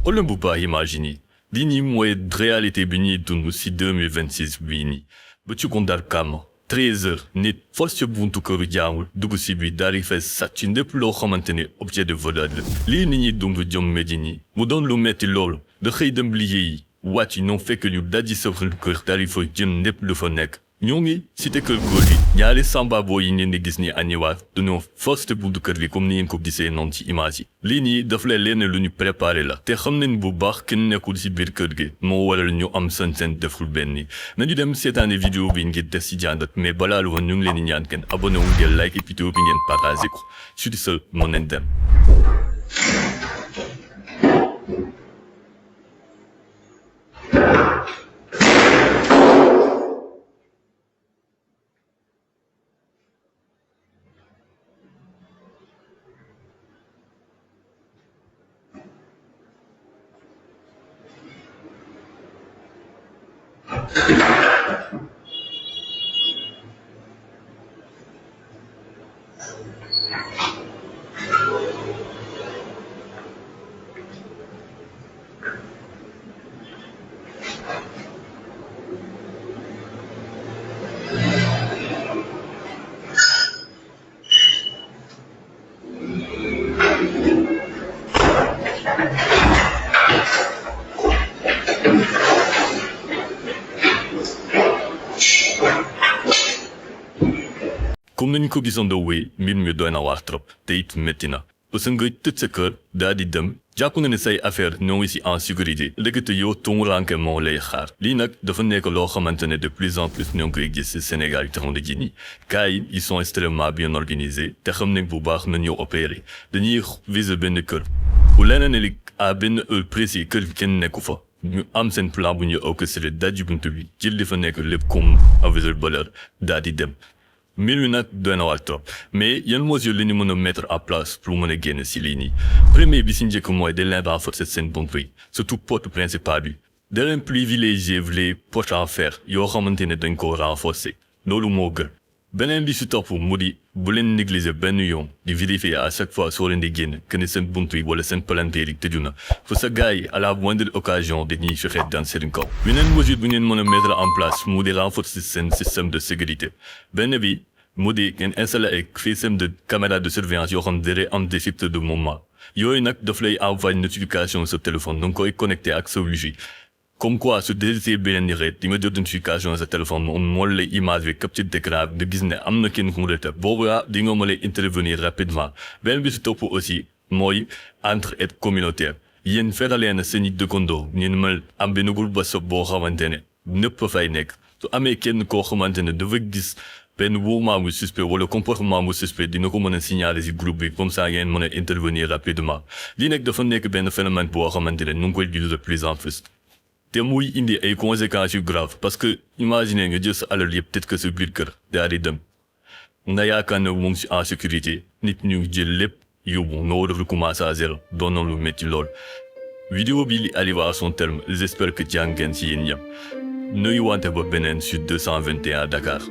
xoolal bu baax imagine lii nii mooy réalité bi ñuy dund si 2026 bii nii ba ci Koundar Kama 13h nit force buntu këru jaamul dugg si bi daal di fay sàcc lépp loo xamante ne objet de valeur la lii ni ñuy dund jom Médine mu doon lu metti loolu da xëy dem liggéeyi wàcc ñoo fekk ñu dajji sa kër daal di fa jëm lépp lu fa nekk ñoo ngi cité kër góor gi ñaari samba boo yi ngeen di gis ni aniwaat dañoo forcé buntu kër gi comme ni ngeen ko gisee noonu ci image yi lii nii daf lay leen lu ñu préparé la te xam nañ bu baax kenn nekkul si biir kër gi moo waral ñu am seen deful benn ni nañu dem seetaane vidéo bi ngir def si jàngat mais balaa lu woon ñu ngi leen di ñaan kenn abonné wu ngeen like et vidéo bi ngeen partagé ko sur ce mën nañ dem. comme nañu ko gisandoo wéy mbir mi doy na waar trop te it métti na parce que nga tëj sa kër daal di dem jàpp nga ne say affaire ñoo ngi si en sécurité léegi yow tumuranke moo lay xaar lii nag dafa nekk loo xamante ne de plus en plus ñoo ngi koy gis si Sénégal yi taxaw na ji nii gars yi ils sont extrêmement bien organisés te xam nañ bu baax nañ ñoo opéré dañuy viser benn kër bu leneen ne li à benn heure précis kër bi kenn nekku fa ñu am seen plan bu ñu orchestré dajji buntu bi jël li fa nekk lépp comme aviseur valeur daal di dem mbir mi nag doy na waar trop mais yan mesures la ñu mën a mettre en place pour mën a génn si lii nii premier bi si njëkk mooy da leen renforcer seen buntu yi surtout porte principale bi da leen privilégier les portes en fer yoo xamante ne dañ ko renforcer loolu moo gën beneen bi si topp mu di bu leen négliger benn yoon di vérifier à chaque fois soo leen di génn que ne seen buntu yi wala seen palanteer yi tëju na pour sa gars yi à la moindre occasion dañuy fexe dans seen kaw beneen mesure bu ngeen mën a mettre en place mu di renforcer seen système de sécurité benn bi mu di ngeen installé ay système de caméra de surveillance yoo xam ne am détecteur de mouvement yooyu nag daf lay envoyer notification sa téléphone da nga koy connecté ak sa wifi comme quoi su détecté beneen ni rek di nga jot notification sa téléphone moom moo lay image bi capture d'écran bi nga gis ne am na kenn ku mu rete boobu di nga mën a intervenir rapidement beneen bi si topp aussi mooy entraide communautaire yéen feralee na seen i dëkkandoo ngeen mën am benn groupe WhatsApp boo xamante ne ñëpp fay nekk su amee kenn koo xamante ne dafa gis benn mouvement bu suspect wala comportement bu suspect dina ko mën a signaler si groupe bi comme ça ngeen mën a intervenir rapidement lii nag dafa nekk benn phénomène boo xamante ne ñu ngi koy gis de plus en plus te muy indi ay conséquences yu grave parce que imagine nga jël sa alal yëpp peut-être que sa biir kër daal di dem nga yaakaar ne mu ngi si en sécurité nit ñu jël lépp yóbbu nga war a recommencer à zéro doon na lu métti lool. vidéo bi li arrive à son terme j'espère que jàng ngeen si yéen ñëpp nuyu wante ba beneen sur 221 Dakar.